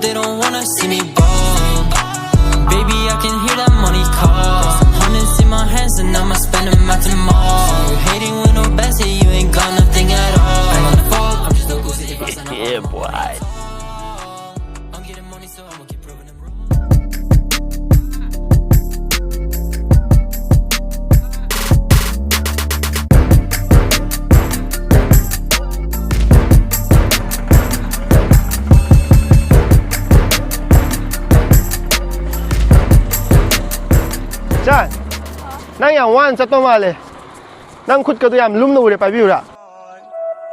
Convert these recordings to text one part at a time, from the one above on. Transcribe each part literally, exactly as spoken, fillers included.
They don't wanna see me ball. Baby, I can hear that money call. Hundreds in my hands and I'ma spend them at the mall. You hating with no best and you ain't got nothing at all. I'm on the fall, I'm just a goose if I sign up. Yeah, boy. I'm getting money, so I'ma keep proving them wrong. ꯆꯥꯟ, ꯅꯪ ꯌꯥꯝ ꯋꯥꯅ ꯆꯠꯄ ꯃꯥꯜꯂꯦ꯫ ꯅꯪ ꯈꯨꯠꯀꯗꯣ ꯌꯥꯝ ꯂꯨꯝꯅ ꯎꯔꯦ, ꯄꯥꯏꯕꯤꯌꯨꯔꯥ?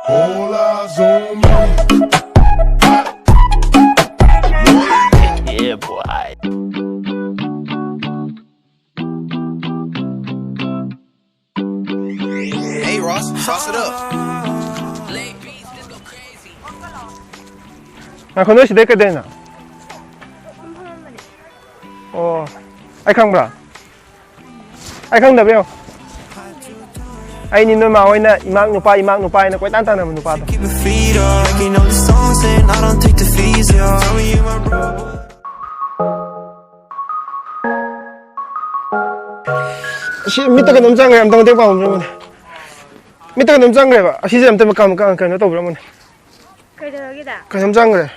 All eyes on me. Yeah, boy. Hey, Ross, sauce it up. ꯉꯥꯏꯈꯣ, ꯅꯣꯏ ꯁꯤꯗ ꯀꯩꯗꯧꯔꯤꯅꯣ? ꯑꯣ, ꯑꯩ ꯈꯪꯕ꯭ꯔꯥ? ꯑꯩ ꯈꯪꯗꯕ ꯌꯦꯡꯉꯣ꯫ ꯑꯩꯅꯤ ꯅꯣꯏ ꯃꯥ ꯍꯣꯏꯅ ꯏꯃꯥꯛ ꯅꯨꯄꯥ, ꯏꯃꯥꯛ ꯅꯨꯄꯥ ꯍꯥꯏꯅ ꯀꯣꯏꯇꯥꯟ ꯇꯥꯟꯅꯕ ꯅꯨꯄꯥꯗꯣ꯫ Keep my feet up, making all the songs and I don't take the fees, yeah. Tell me you my bro. ꯑꯁꯤ ꯃꯤꯠꯇ ꯀꯩꯅꯣꯝ ꯆꯪꯈ꯭ꯔꯦ, ꯑꯝꯇ ꯃꯇꯦꯡ ꯄꯥꯡꯕꯤꯔꯝꯃꯨꯅꯦ꯫ ꯃꯤꯠꯇ ꯀꯩꯅꯣꯝ ꯆꯪꯈ꯭ꯔꯦꯕ, ꯑꯁꯤꯁꯦ ꯑꯝꯇ ꯀ-, ꯀ-, ꯀꯩꯅꯣ ꯇꯧꯕꯤꯔꯝꯃꯨꯅꯦ꯫ ꯀꯩꯗꯧꯔꯒꯦꯗ? ꯀꯩꯅꯣꯝ ꯆꯪꯈ꯭ꯔꯦ꯫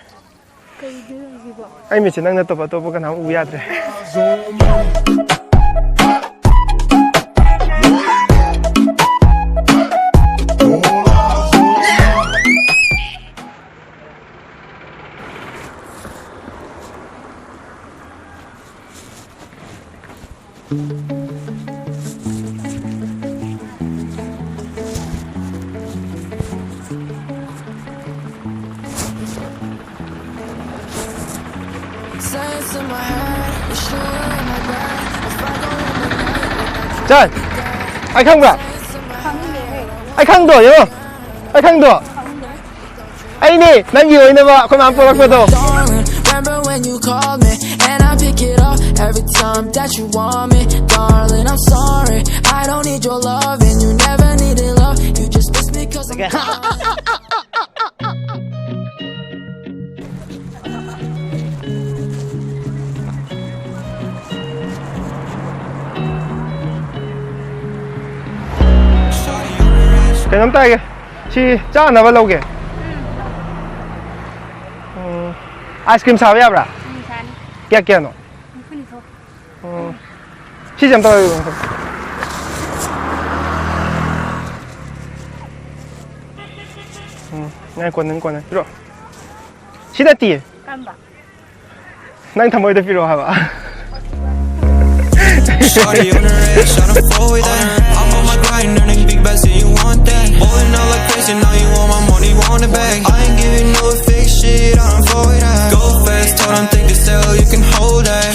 ꯀꯩꯅꯣ ꯍꯥꯏꯁꯤꯕꯣ? ꯑꯩ ꯃꯤꯠꯁꯦ ꯅꯪ ꯅꯠꯇꯕ ꯑꯇꯣꯞꯄ ꯀꯅꯥꯝ ꯎ ꯌꯥꯗ꯭ꯔꯦ꯫ ꯆꯟ! ꯑꯩ ꯈꯪꯕ꯭ꯔꯥ? ꯈꯪꯗꯦꯍꯦ꯫ ꯑꯩ ꯈꯪꯗ꯭ꯔꯣ? ꯌꯦꯡꯉꯣ꯫ ꯑꯩ ꯈꯪꯗ꯭ꯔꯣ? ꯈꯪꯗꯦ꯫ ꯑꯩꯅꯦ ꯅꯪꯒꯤ ꯑꯣꯏꯅꯕ ꯑꯩꯈꯣꯏ ꯃꯥꯅ ꯄꯣꯔꯛꯄꯗꯣ꯫ Darling, remember when you called me and I pick it up every time that you want me. Darling, I'm sorry, I don't need your love and you never needed love. You just miss me 'cause I'm gone. ꯀꯩꯅꯣꯝꯇ ꯍꯥꯏꯒꯦ꯫ ꯁꯤ ꯆꯥꯅꯕ ꯂꯧꯒꯦ꯫ ꯎꯝ, ice cream ꯁꯥꯕ ꯌꯥꯕ꯭ꯔꯥ? ꯎꯝ, ꯁꯥꯅꯤ꯫ ꯀꯌꯥ ꯀꯌꯥꯅꯣ? ꯅꯤꯐꯨ ꯅꯤꯐꯨ꯫ ꯎꯝ꯫ ꯁꯤꯁꯦ ꯑꯝꯇ ꯄꯥꯏꯌꯨ꯫ ꯎꯝ, ꯉꯥꯏꯈꯣ, ꯅꯪ ꯀꯣꯟꯅ ꯄꯤꯔꯛꯑꯣ꯫ ꯁꯤ ꯅꯠꯇꯤꯌꯦ꯫ ꯀꯔꯝꯕ? ꯅꯪ ꯊꯃꯣꯏꯗ ꯄꯤꯔꯛꯑꯣ ꯍꯥꯏꯕ꯫ Shawty on the red, shot a four with that. I'm on my grind, earning big bucks, and you want that. Ballin' out like crazy, now you want my money, want it back. I ain't giving no fake shit, I'm for that. Go fast, told him take the cell, you can hold that.